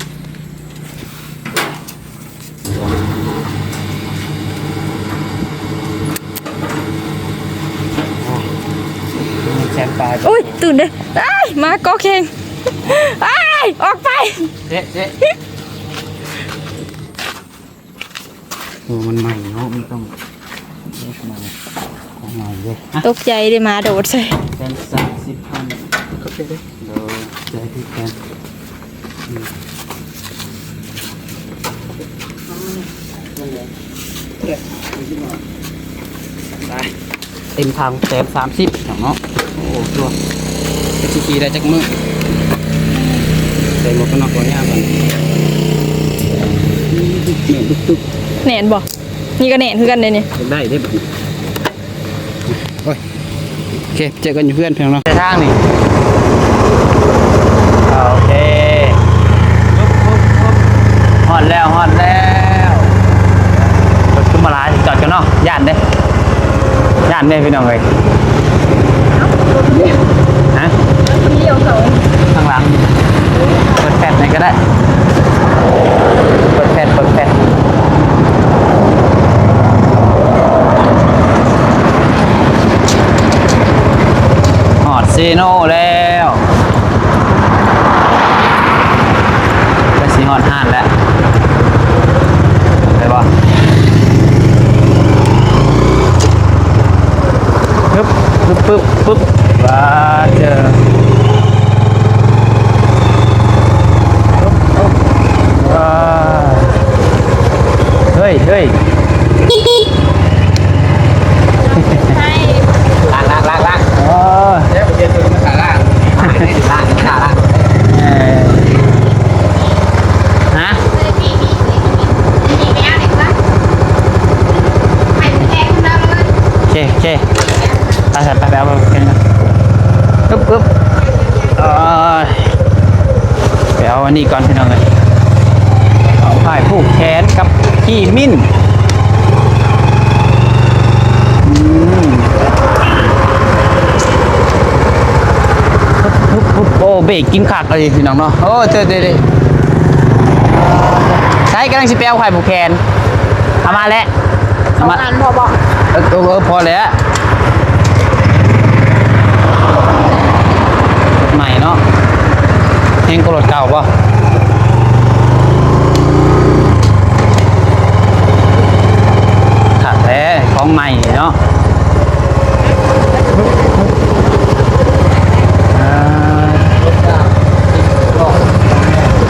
ແສນປາຍ. ໂອ້ຍ ຕື່ນເດ້. ອ້າຍ ໝາກໍແຂງ. ອ້າຍ ອອກໄປ. ເຈະ ເຈະ. ໂອ້ ມັນໃໝ່ເນາະ ມັນຕ້ອງ ເອົາໃໝ່ເດ້. ຕົກໃຈເດ້ ໝາໂດດໃສ່. ແສນສາມສິບພັນ. ຂອບໃຈເດີ. ໂດຍ ໃຈຄືກັນ. ໄປ ເຕັມຖັງແສນສາມສິບເນາະ. ໂອ້ ຕົວະ ຈະຂີ່ໄດ້ຈັກມື້? ໃສ່ໝວກກັນນັອກກ່ອນຍາມກ່ອນ. ແໜ້ນບໍ່? ນີ້ກໍແໜ້ນຄືກັນເດ້ນີ້. ໄດ້ເດ້ບັດນີ້. ໂອ້ຍ ໂອເຄ ເຈີກັນຢູ່ເຮືອນພີ່ນ້ອງເນາະ. ເສັ້ນທາງນີ້ ໂອເຄ ຮອດແລ້ວ ຮອດແລ້ວ. ລົດຂຶ້ນມາຫຼາຍ ຈອດກ່ອນເນາະ ຢ້ານເດ້ ຢ້ານເດ້ພີ່ນ້ອງເອີຍ. ຮະ? ທາງຫຼັງ ເປີດແຟດໃຫ້ກໍໄດ້ ເປີດແຟດ ເປີດແຟດ. ຮອດເຊໂນແລ້ວ ໃກ້ຊິຮອດຮ້ານແລ້ວ ໄດ້ບໍ່? ປຶບ ປຶບ ປຶບ ປຶບ ວ້າ ເຈີ ປຶບ ປຶບ ວ້າ ເຮີ້ຍ ເຮີ້ຍ ລ້າງ ລ້າງ ລ້າງ ລ້າງ ໂອ້ຍ ເອີ ຮະ? ໂອເຄ ໂອເຄ ໄປ ໄປ ໄປເອົາເອົາ ປຶບ ປຶບ ໂອ້ຍ ໄປເອົາອັນນີ້ກ່ອນພີ່ນ້ອງເອີຍ ເອົາປ້າຍຜູກແຂນກັບຂີ້ມິ້ນ ອືມ. ເບກກິນຄັກເລີຍພີ່ນ້ອງເນາະ. ໂອ້ ເຕີໆໆ ໃສກຳລັງຊິໄປເອົາໄຂ່ຜູ້ແຂນ ເອົາມາແລ້ວ ສອງອັນພໍບໍ່? ເອີ ເອີ ພໍແລ້ວ ໃໝ່ເນາະ ແຮງກວ່າລົດເກົ່າບໍ່? ຄັກແທ້ ຂອງໃໝ່ເນາະ. ອ່າ ໂອ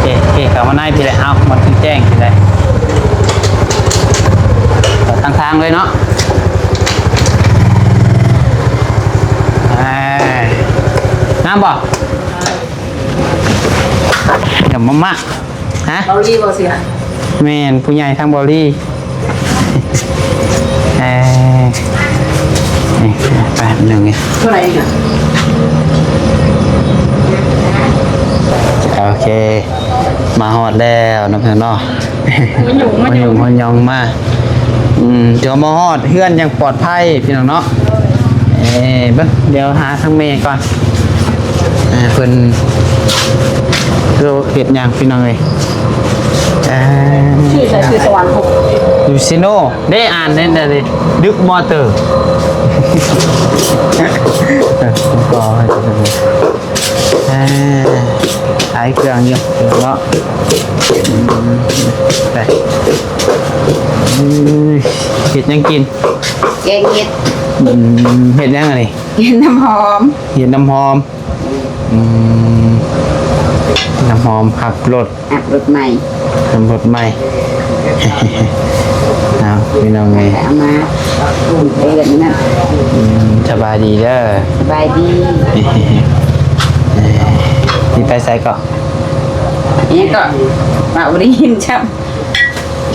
ເຄ ໂອເຄ ເຂົ້າມາໃນພີ້ແຫຼະ ເອົາ ມັນແຈ້ງພີ້ແຫຼະ ເຂົ້າທາງທາງເລີຍເນາະ. ອ່າ ງາມບໍ່? ດຽວມາ ມາ ຮະ? ເກົາຫຼີບໍ່ເສຍ? ແມ່ນ ຜູ້ໃຫຍ່ທາງເກົາຫຼີ. ເອີ ນີ້ ໄປໜຶ່ງນີ້ ເທົ່າໃດອີກອະ? ໂອເຄ ມາຮອດແລ້ວເນາະ ພີ່ນ້ອງເນາະ. ມາຫຍຸ້ງມາຫຍຸ້ງມາຫຍຸ້ງມາ. ອືມ ຖືວ່າມາຮອດເຮືອນຢ່າງປອດໄພພີ່ນ້ອງເນາະ. ເອີ ເບິ່ງ ດຽວຫາທາງແມ່ກ່ອນ. ອ່າ ເພິ່ນເຮັດຫຍັງພີ່ນ້ອງເອີຍ? ອ່າ ຊື່ໃສ? ຊື່ສະຫວັນ ຢູ່ຊີໂນເດ້. ອ່ານເດ້ ດຶກມໍເຕີ ກໍ ອ່າ ຂາຍເຄື່ອງຢູ່ເນາະ. ອືມ ໄປ ເອີຍ ເຮັດຫຍັງກິນ? ແກງເຫັດ. ອືມ ເຫັດຫຍັງອັນນີ້? ເຫັດນ້ຳຫອມ. ເຫັດນ້ຳຫອມ. ອືມ ນ້ຳຫອມຮັບລົດ ອັບລົດໃໝ່ ອັບລົດໃໝ່. ເອົາ ພີ່ນ້ອງເອີຍ ເອົາມາປຸງເອີນນັ້ນ. ອືມ ສະບາຍດີເດີ. ສະບາຍດີ. ຊິໄປໃສເກາະ? ອີຫຍັງເກາະ? ວ່າບໍ່ໄດ້ຍິນຊ້ຳ.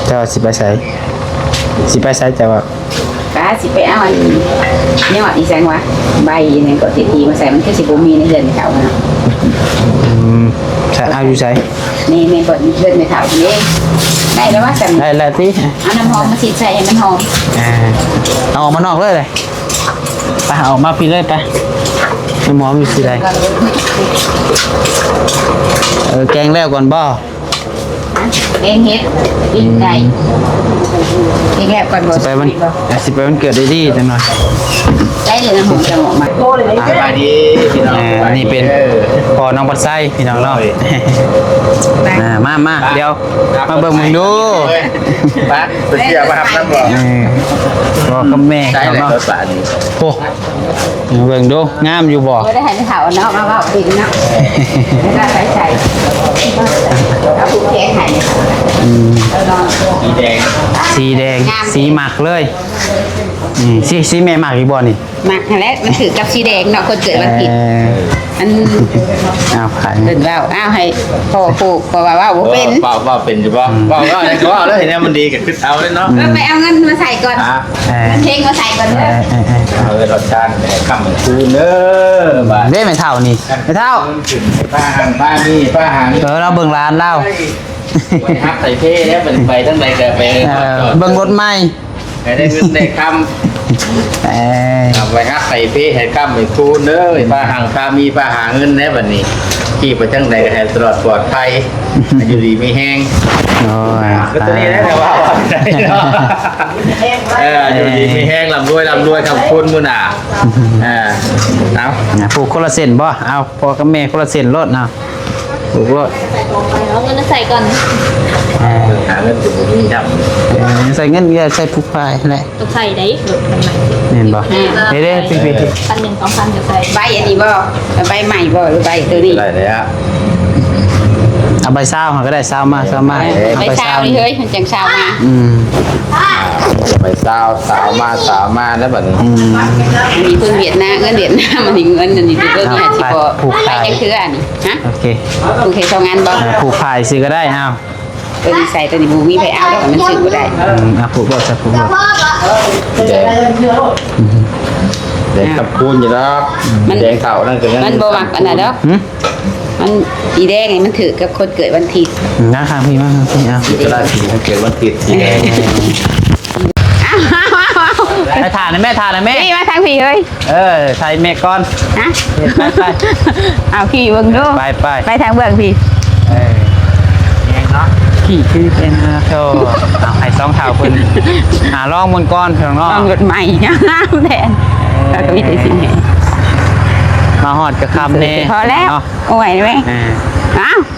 ເຈົ້າຊິໄປໃສ? ຊິໄປໃສເຈົ້າວ່າ? ກະຊິໄປເອົາອັນ ຍອດອີຫຍັງວະ ໃບອີຫຍັງເກາະ ທີ່ ທີ່ມາໃສ່ ມັນຄືຊິບໍ່ມີໃນເຮືອນແມ່ເຖົ້າເນາະ. ອືມ ໃສ ເອົາຢູ່ໃສ? ນີ້ ນີ້ເພິ່ນເຮືອນແມ່ເຖົ້ານີ້ ໄດ້ແລ້ວວ່າຊັ້ນ ໄດ້ແລ້ວຕິ. ເອົານ້ຳຫອມມາສີດໃສ່ໃຫ້ມັນຫອມ. ອ່າ ເອົາອອກມານອກເລີຍເລີຍ. ໄປ ເອົາອອກມາພີ້ເລີຍໄປ. ນ້ຳຫອມຢູ່ທີ່ໃດ? ເອີ ແກງແລ້ວກ່ອນບໍ່? ແກງເຫັດ ປີ້ງໄກ່ ອືມ ກິນແລ້ວກ່ອນບໍ່? ຊິໄປວັນ ຊິໄປວັນເກີດໄອ້ດີຈັກໜ່ອຍ. ໄດ້ເລີຍນະ ຫອມຈະອອກມາ. ສະບາຍດີພີ່ນ້ອງ. ອ່າ ອັນນີ້ເປັນພໍ່ນ້ອງພັດໄຊພີ່ນ້ອງເນາະ. ໂດຍ ອ່າ ມາ ມາ ດຽວມາເບິ່ງເບິ່ງດູ. ໄປ ໄປເຊື່ອວ່າຮັບນຳບໍ່? ເອີ ພໍ່ກັບແມ່ເຂົາເນາະ. ໂອ້ ເບິ່ງດູ ງາມຢູ່ບໍ່? ບໍ່ໄດ້ໃຫ້ແມ່ເຖົ້າເນາະ ມາເວົ້າເປັນເນາະ. ແລ້ວກໍໃສ່ ເອົາຜູກແຂນໃຫ້. ອືມ ເອົາເນາະ ສີແດງ ສີແດງ ງາມ ສີມັກເລີຍ. ອືມ ສີ ສີແມ່ມັກອີກບໍ່ນີ້? ມັກຫັ້ນແຫຼະ ມັນຖືກກັບສີແດງເນາະ ຄົນເກີດວັນທິດ. ເອີ ອັນ ອ້າວ ຂາຍ ເພິ່ນເວົ້າ ອ້າວ ໃຫ້ພໍ່ຜູກ ເພາະວ່າເວົ້າບໍ່ເປັນ. ເອີ ເວົ້າ ເວົ້າເປັນຢູ່ບໍ່? ອືມ ເວົ້າ ເວົ້າແລ້ວກໍເວົ້າແລ້ວ ເຫັນແນວມັນດີກໍຄິດເອົາເລີຍເນາະ. ອືມ ເອີ ໄປເອົາເງິນມາໃສ່ກ່ອນ. ອ່າ ເອີ ເງິນເພງມາໃສ່ກ່ອນເດີ. ເອີ ເອີ ເອີ ເອົາເງິນອອກທາງໃຫ້ຄ່ຳໃຫ້ຄູນເດີ. ບາດ ເດ້ແມ່ເຖົ້ານີ້ ແມ່ເຖົ້າ ປ້າຫັງປ້າມີ ປ້າຫາເງິນ. ເອີ ລາວເບິ່ງຫຼານລາວ ໄປຮັກໄຖເພແລ້ວ ໄປທາງໃດກໍໄປ. ເອີ ເບິ່ງລົດໃໝ່ ໃຫ້ໄດ້ເງິນໄດ້ຄຳ. ເອີ ເອົາໄປຮັກໄຖເພໃຫ້ຄ້ຳໃຫ້ຄູນເດີ. ປ້າຮັ່ງປ້າມີ ປ້າຫາເງິນແດ່ບັດນີ້ ຂີ່ໄປທາງໃດກໍໃຫ້ຕະຫຼອດປອດໄພ ໃຫ້ຢູ່ດີມີແຮງ. ໂອ້ຍ ກໍຕົວນີ້ແຫຼະ ແຕ່ວ່າ ເອີ ຢູ່ດີມີແຮງ ລ່ຳລວຍ ລ່ຳລວຍ ຄ້ຳຄູນມື້ໜ້າ. ເອີ ເອົາ ຜູກຄົນລະເສັ້ນບໍ່? ເອົາ ພໍ່ກັບແມ່ຄົນລະເສັ້ນໂລດເນາະ. ໂອ້ໂຫ ເອົາເງິນມາໃສ່ກ່ອນ. ອ່າ ຫາເງິນກໍບໍ່ມີຊ້ຳ. ເອີ ໃສ່ເງິນກໍໃສ່ຜູກພາຍແຫຼະ. ຕ້ອງໃສ່ໄດ໋ ລົດຄັນໃໝ່ ແມ່ນບໍ່? ອ່າ ເດ້ໆ ເປັນ ເປັນ ເອີ ພັນໜຶ່ງ ສອງພັນກໍໃສ່. ໃບອັນນີ້ບໍ່? ໃບໃໝ່ບໍ່ ຫຼືໃບຕົວນີ້? ໄດ້ແລ້ວ ເອົາໃບຊາວຫັ້ນກໍໄດ້. ຊາວມາ ຊາວມາ. ເອີ ເອົາໃບຊາວນີ້ເຮີ້ຍ ມັນຈັ່ງຊາວມາ. ອືມ ໃບຊາວ ຊາວມາ ຊາວມາແລ້ວບັດນີ້. ອືມ ອັນນີ້ເພິ່ນຫວຽດນາມ ເງິນຫວຽດນາມ ອັນນີ້ເງິນ ອັນນີ້ຊິບໍ່ ເອົາ ໃຫ້ຊິບໍ່ ຜູກພາຍ ໃຫ້ຈັກເທື່ອນີ້. ຮະ? ໂອເຄ ໂອເຄ ສອງອັນບໍ່? ເອີ ຜູກພາຍຊື່ກໍໄດ້. ເອົາ ຕົວນີ້ໃສ່ ຕົວນີ້ບໍ່ມີໃຜເອົາດອກ ມັນຊື້ບໍ່ໄດ້. ອືມ ອ່ະ ຜູກໂລດຊະ ຜູກໂລດ. ແດງ ອືມ ແດງ ອ່ະ ຄັບຄູນຢູ່ດອກ. ມັນ ແດງເຂົ້ານັ້ນກໍຍັງ ມັນບໍ່ມັກອັນນັ້ນດອກ. ຫື? ມັນສີແດງນີ້ມັນຖືກກັບຄົນເກີດວັນທິດ. ອືມ ມາຂ້າງພີ້ ມາຂ້າງພີ້. ເອົາ ກໍໄດ້ສີເກີດວັນທິດ ສີແດງ. ອ້າວ ໄປ ຖ່າຍນະແມ່ ຖ່າຍນະແມ່ ນີ້ມາທາງພີ້ເຮີ້ຍ. ເອີ ຖ່າຍແມ່ກ່ອນ ຮະ ໄປໆ ເອົາຂີ່ເບິ່ງດູ ໄປໆ ໄປທາງເບື້ອງພີ້. ເອີ ແມ່ນເນາະ ຂີ່ຄືກັນ. ໂອ້ ເອົາໃຫ້ສອງເຖົ້າເພິ່ນ ອ່າ ລອງເບິ່ງກ່ອນພີ່ນ້ອງເນາະ ລອງລົດໃໝ່ງາມແທ້. ເອີ ເອີ ກໍມີແຕ່ສິ່ງນີ້ ມາຮອດກໍຄ່ຳແນ່ ພໍແລ້ວເນາະ. ໂອ້ຍແມ່ ເ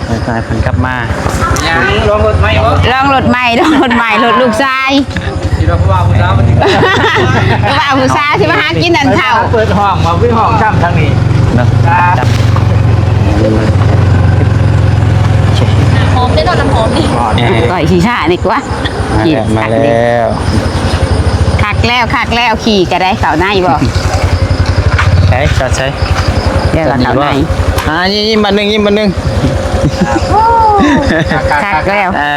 ອີ ເອົ້າ ໃຫ້ເພິ່ນກັບມາ ຍັງລອງລົດໃໝ່ບໍ່? ລອງລົດໃໝ່ ລອງລົດໃໝ່ ລົດລູກຊາຍ. ຊິລອງຜູ້ບ່າວຜູ້ສາວມັນ ຜູ້ບ່າວຜູ້ສາວຊິມາຫາກິນອັນເຂົ້າ ເປີດຫ້ອງວ່າມີຫ້ອງຊ້ຳທາງນີ້ເນາະ. ຫອມເດ້ເນາະ ນ້ຳຫອມນີ້ ເອີ ກ້ອຍຂີ້ຊ້ານີ້ກວ່າ. ມາແລ້ວ ມາແລ້ວ ຄັກແລ້ວ ຄັກແລ້ວ ຂີ່ກໍໄດ້ເຂົ້າໃນບໍ່? ໃສ່ ໃສ່ ດຽວເຂົ້າໃນ ອ່າ ຍິ້ມບາດໜຶ່ງ ຍິ້ມບາດໜຶ່ງ. ຄັກແລ້ວ ເອີ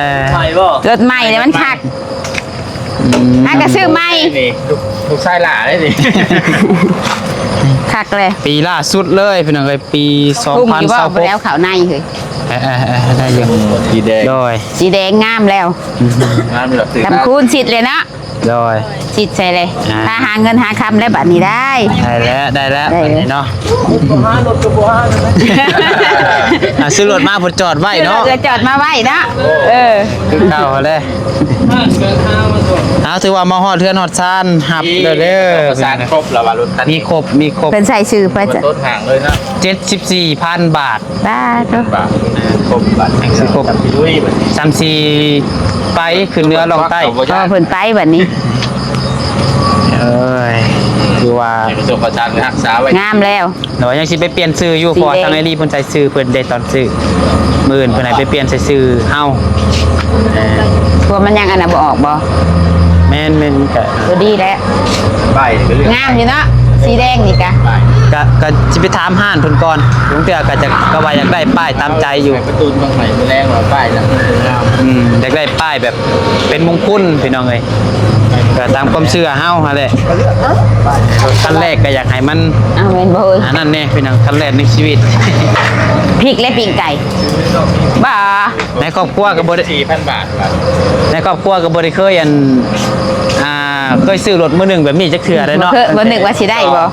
ລົດໃໝ່ນີ້ມັນຄັກ ອືມ ຫາກໍຊື້ໃໝ່ ນີ້ ລູກ ລູກຊາຍຫຼ້າເດ້ນີ້. ຄັກແລ້ວ ປີລ່າສຸດເລີຍພີ່ນ້ອງເອີຍ ປີສອງພັນຊາວຫົກ ແລ້ວເຂົ້າໃນເຮີ້ຍ. ເອີໆໆ ໄດ້ຢູ່ ສີແດງ ໂດຍ ສີແດງງາມແລ້ວ ອືມ ງາມຢູ່ດອກ ດຳຄູນຊິດເລີຍເນາະ. ໂດຍ ຊິດໃສ່ເລີຍ ອ່າ ຖ້າຫາເງິນຫາຄຳແລ້ວບັດນີ້ໄດ້ ໄດ້ແລ້ວ ໄດ້ແລ້ວ ໄດ້ແລ້ວ ບັດນີ້ເນາະ. ອ່າ ຊື້ລົດມາພຸ້ນຈອດໄວ້ເນາະ ຊື້ລົດຈອດມາໄວ້ເນາະ. ເອີ ຄືເກົ່າເລີຍ. ເອົາ ຖືວ່າມາຮອດເຮືອນຮອດຊານ ຮັບເດີ ເດີ ເອກະສານຄົບແລ້ວວ່າລົດຄັນ ມີຄົບ ມີຄົບ ເພິ່ນໃສ່ຊື່ເພິ່ນ ຕົ້ນທາງເລີຍເນາະ ເຈັດສິບສີ່ພັນບາດ. ບາດ ບາດ ຄົບບາດ ຊິຄົບ ສາມສີ່ ໄປຂຶ້ນເໜືອລ່ອງໃຕ້ ເອີ ເພິ່ນໄປບັດນີ້. ເອີຍ ຄືວ່າ ໃຫ້ປະສົບປະສານຮັກສາໄວ້ ງາມແລ້ວ ແຕ່ວ່າຍັງຊິໄປປ່ຽນຊື່ຢູ່ ສີແດງ ເພາະວ່າທາງອ້າຍລີເພິ່ນໃສ່ຊື່ເພິ່ນເດ້ຕອນຊື້ ມື້ອື່ນເພິ່ນໃຫ້ໄປປ່ຽນໃສ່ຊື່ເຮົາ. ເອີ ພວກມັນຍັງອັນນັ້ນບໍ່ອອກບໍ່? ແມ່ນໆ ກະ ກໍດີແລ້ວ ປ້າຍກໍເລືອກ ງາມຢູ່ເນາະ ສີແດງນີ້ກະ ປ້າຍ ກະ ກະຊິໄປຖາມຮ້ານເພິ່ນກ່ອນ ບາງເທື່ອກະຈະ ກະວ່າຢາກໄດ້ປ້າຍຕາມໃຈຢູ່ ໄປປະຕູນເມືອງໃໝ່ມື້ແລງວ່າປ້າຍນະ ງາມ ອືມ ຢາກໄດ້ປ້າຍແບບເປັນມົງຄຸນພີ່ນ້ອງເອີຍ ກະຕາມຄວາມເຊື່ອເຮົາຫັ້ນແຫຼະ. ຄັນແລກກໍຢາກໃຫ້ມັນ ອ້າວ ແມ່ນບໍ່ເອີຍ? ອັນນັ້ນແນ່ພີ່ນ້ອງ ຄັນແລກໃນຊີວິດ ພິກ ແລະ ປີ້ງໄກ່ ບໍ່ ໃນຄອບຄົວກໍບໍ່ໄດ້ ສີ່ພັນບາດ ໃນຄອບຄົວກໍບໍ່ໄດ້ເຄີຍ ອັນ ອ່າ ເຄີຍຊື້ລົດມືໜຶ່ງແບບນີ້ຈັກເທື່ອເລີຍເນາະ ບໍ່ເຄີຍ ບໍ່ນຶກວ່າຊິໄດ້ບໍ່?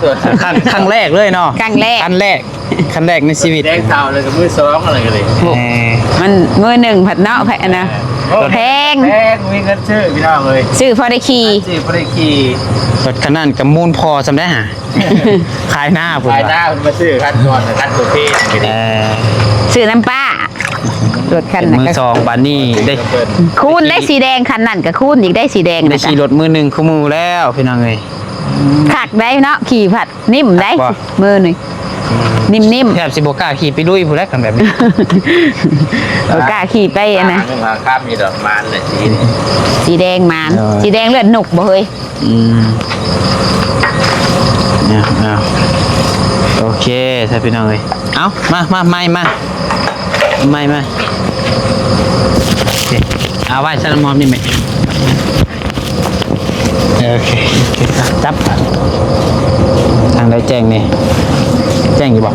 ຄັ້ງ ຄັ້ງແລກເລີຍເນາະ ຄັ້ງແລກ ຄັນແລກ ຄັນແລກໃນຊີວິດ ແດງຂາວແລ້ວກໍມືສອງ ອະໄລກໍເລີຍ ເອີ ມັນມືໜຶ່ງພັດເນາະ ໃຜອັນນະ ໂອ້ ແພງ ແພງ ມີເງິນຊື້ພີ່ນ້ອງເອີຍ ຊື້ພໍໄດ້ຂີ່ ຊື້ພໍໄດ້ຂີ່ ລົດຄັນນັ້ນກໍມູນພໍສ່ຳໃດຫາ ຂາຍໜ້າພຸ້ນ ຂາຍໜ້າພຸ້ນ ມາຊື້ຄັນກ່ອນ ຄັນໂອເຄ ເອີ ຊື້ນຳປ້າ ລົດຄັນນັ້ນ ເປັນມືສອງ ບາດນີ້ໄດ້ ຄູນໄດ້ສີແດງ ຄັນນັ້ນກໍຄູນອີກໄດ້ສີແດງ ໄດ້ຂີ່ລົດມືໜຶ່ງຄູ່ໝູ່ແລ້ວພີ່ນ້ອງເອີຍ. ຄັກໄດ໋ເນາະ ຂີ່ພັດ ນິ້ມໄດ໋ ບໍ່ ມືນີ້ ອືມ ນິ້ມໆ ແທບຊິບໍ່ກ້າຂີ່ໄປລຸຍພຸ້ນແຫຼະ ຄັນແບບນີ້ ບໍ່ກ້າຂີ່ໄປອັນນະ ຫາເງິນຫາຄຳຢູ່ດອກ ມານແຫຼະສີນີ້ ສີແດງມານ ເອີ ສີແດງເລືອດນົກບໍ່ເຮີ້ຍ? ອືມ ເອົາໆ ໂອເຄ ຊະພີ່ນ້ອງເອີຍ ເອົາ ມາ ມາ ໄມ້ມາ ໄມ້ມາ ໂອເຄ ເອົາໄວ້ຊັ້ນ ມອບນີ້ແມ່ ໂອເຄ ໂອເຄ ຈັບ ທາງໃດແຈ້ງແດ່ ແຈ້ງຢູ່ບໍ່?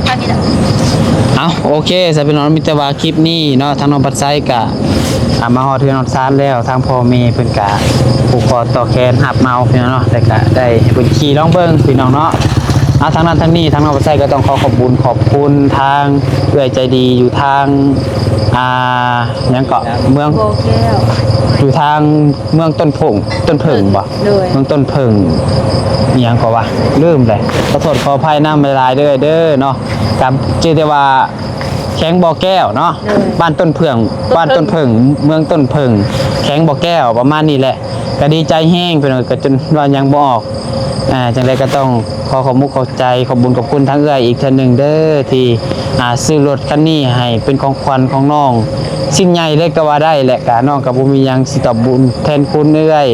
ເອົາ ໂອເຄ ຊະພີ່ນ້ອງ ມີແຕ່ວ່າຄລິບນີ້ເນາະ ທາງນ້ອງພັດໄຊກະ ອ່າ ມາຮອດເຮືອນຮອດຊານແລ້ວ ທາງພໍ່ແມ່ເພິ່ນກະຜູກຄໍຕໍ່ແຂນຮັບເອົາພີ່ນ້ອງເນາະ ແລ້ວກະໄດ້ໃຫ້ເພິ່ນຂີ່ລອງເບິ່ງພີ່ນ້ອງເນາະ. ອ່າ ທາງນັ້ນທາງນີ້ ທາງນ້ອງພັດໄຊກະຕ້ອງຂໍຂອບບຸນຂອບຄຸນທາງເອື້ອຍໃຈດີຢູ່ທາງ ອ່າ ຫຍັງເກາະ ເມືອງ ບໍ່ແກ້ວ ຢູ່ທາງເມືອງຕົ້ນຜົ້ງ ຕົ້ນເຜິ້ງບໍ່? ໂດຍ ເມືອງຕົ້ນເຜິ້ງ ອີຫຍັງເກາະວະ ລືມແຫຼະ ຂໍໂທດຂໍອະໄພນຳຫຼາຍໆເດີ ເດີເນາະ. ກະຈື່ແຕ່ວ່າແຂວງບໍ່ແກ້ວເນາະ ໂດຍ ບ້ານຕົ້ນເຜິ້ງ ຕົ້ນເຜິ້ງ ບ້ານຕົ້ນເຜິ້ງ ເມືອງຕົ້ນເຜິ້ງ ແຂວງບໍ່ແກ້ວ ປະມານນີ້ແຫຼະ. ກະດີໃຈແຮງພີ່ນ້ອງ ກະຈົນເວົ້າຫຍັງບໍ່ອອກ. ອ່າ ຈັ່ງໃດກໍຕ້ອງ ຂໍຂອບມຸກຂອບໃຈ ຂອບບຸນຂອບຄຸນທາງເອື້ອຍອີກເທື່ອໜຶ່ງເດີ ທີ່ ອ່າ ຊື້ລົດຄັນນີ້ໃຫ້ເປັນຂອງຂວັນຂອງນ້ອງ ສິ່ງໃຫຍ່ເລີຍກໍວ່າໄດ້ແຫຼະ. ກະນ້ອງກໍບໍ່ມີຫຍັງຊິຕອບບຸນແທນຄຸນເອື້ອຍ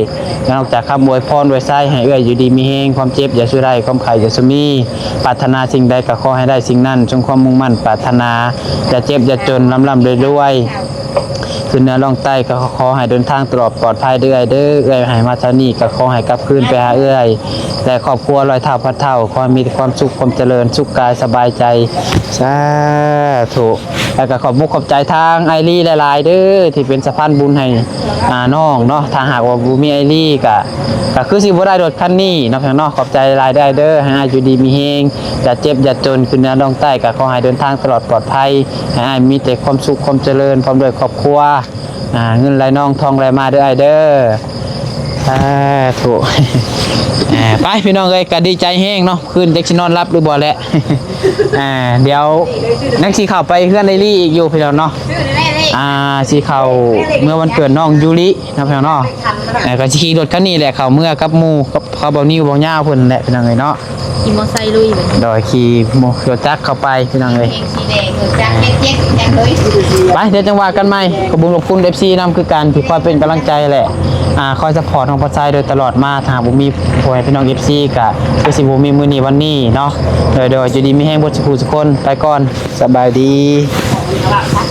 ນອກຈາກຄຳອວຍພອນອວຍໄຊໃຫ້ເອື້ອຍຢູ່ດີມີແຮງ ຄວາມເຈັບຢ່າສູ່ໄດ້ ຄວາມໄຂ້ຢ່າສູ່ມີ ປາດຖະໜາສິ່ງໃດກໍຂໍໃຫ້ໄດ້ສິ່ງນັ້ນ ສົມຄວາມມຸ່ງໝັ້ນປາດຖະໜາ ຢ່າເຈັບຢ່າຈົນ ລ່ຳໆລວຍໆ ຂຶ້ນເໜືອລ່ອງໃຕ້ ກໍຂໍໃຫ້ເດີນທາງຕະຫຼອດປອດໄພເດີ້ເອື້ອຍເດີ້. ເອື້ອຍໃຫ້ມາເທົ່ານີ້ກໍຂໍໃຫ້ກັບຄືນໄປຫາເອື້ອຍ ແລະຄອບຄົວຮ້ອຍເທົ່າພັນເທົ່າ ຂໍໃຫ້ມີແຕ່ຄວາມສຸກຄວາມຈະເລີນ ສຸກກາຍສະບາຍໃຈ ສາທຸ. ແລ້ວກໍຂອບມຸກຂອບໃຈທາງອ້າຍລີຫຼາຍໆເດີ ທີ່ເປັນສະພານບຸນໃຫ້ ອ່າ ນ້ອງເນາະ. ຖ້າຫາກວ່າບໍ່ມີອ້າຍລີກໍ ກໍຄືຊິບໍ່ໄດ້ລົດຄັນນີ້ເນາະ ພີ່ນ້ອງເນາະ. ຂອບໃຈຫຼາຍໆເດີອ້າຍເດີ ໃຫ້ອ້າຍຢູ່ດີມີແຮງ ຢ່າເຈັບຢ່າຈົນ ຂຶ້ນເໜືອລ່ອງໃຕ້ ກໍຂໍໃຫ້ເດີນທາງຕະຫຼອດປອດໄພ ໃຫ້ອ້າຍມີແຕ່ຄວາມສຸກຄວາມຈະເລີນ ພ້ອມດ້ວຍຄອບຄົວ ອ່າ ເງິນໄຫຼນອງທອງໄຫຼມາເດີອ້າຍເດີ ສາທຸ. ອ່າ ໄປພີ່ນ້ອງເອີຍ ກໍດີໃຈແຮງເນາະ ຄືນຈັກຊິນອນຫຼັບຫຼືບໍ່ແຫຼະ. ອ່າ ດຽວຍັງຊິເຂົ້າໄປເຮືອນໄອລີອີກຢູ່ພີ່ນ້ອງເນາະ. ອ່າ ຊິເຂົ້າເມືອວັນເກີດນ້ອງຢູລິເນາະ ພີ່ນ້ອງເນາະ. ເອີ ກໍຊິຂີ່ລົດຄັນນີ້ແຫຼະ ເຂົ້າເມືອກັບໝູ່ ກັບ ກັບເບົານິວເບົາຍາວເພິ່ນແຫຼະ ພີ່ນ້ອງເອີຍເນາະ. ຂີ່ມໍໄຊລຸຍ ຂີ່ລົດຈັກເຂົ້າໄປ ພີ່ນ້ອງເອີຍ. ໄປ ດຽວຈັ່ງວ່າກັນໃໝ່. ຂອບຄຸນ ຂອບຄຸນເອັຟຊີນຳຄືກັນ ທີ່ຄອຍເປັນກຳລັງໃຈແຫຼະ ອ່າ ຄອຍຊັບພອດນ້ອງປາຊາຍໂດຍຕະຫຼອດມາ. ຖ້າຫາກບໍ່ມີພໍ່ແມ່ພີ່ນ້ອງເອັຟຊີ ກໍຄືຊິບໍ່ມີມື້ນີ້ວັນນີ້ເນາະ. ໂດຍ ໂດຍ ຢູ່ດີມີແຮງເບິດສູ່ຜູ້ສູ່ຄົນ ໄປກ່ອນ ສະບາຍດີ.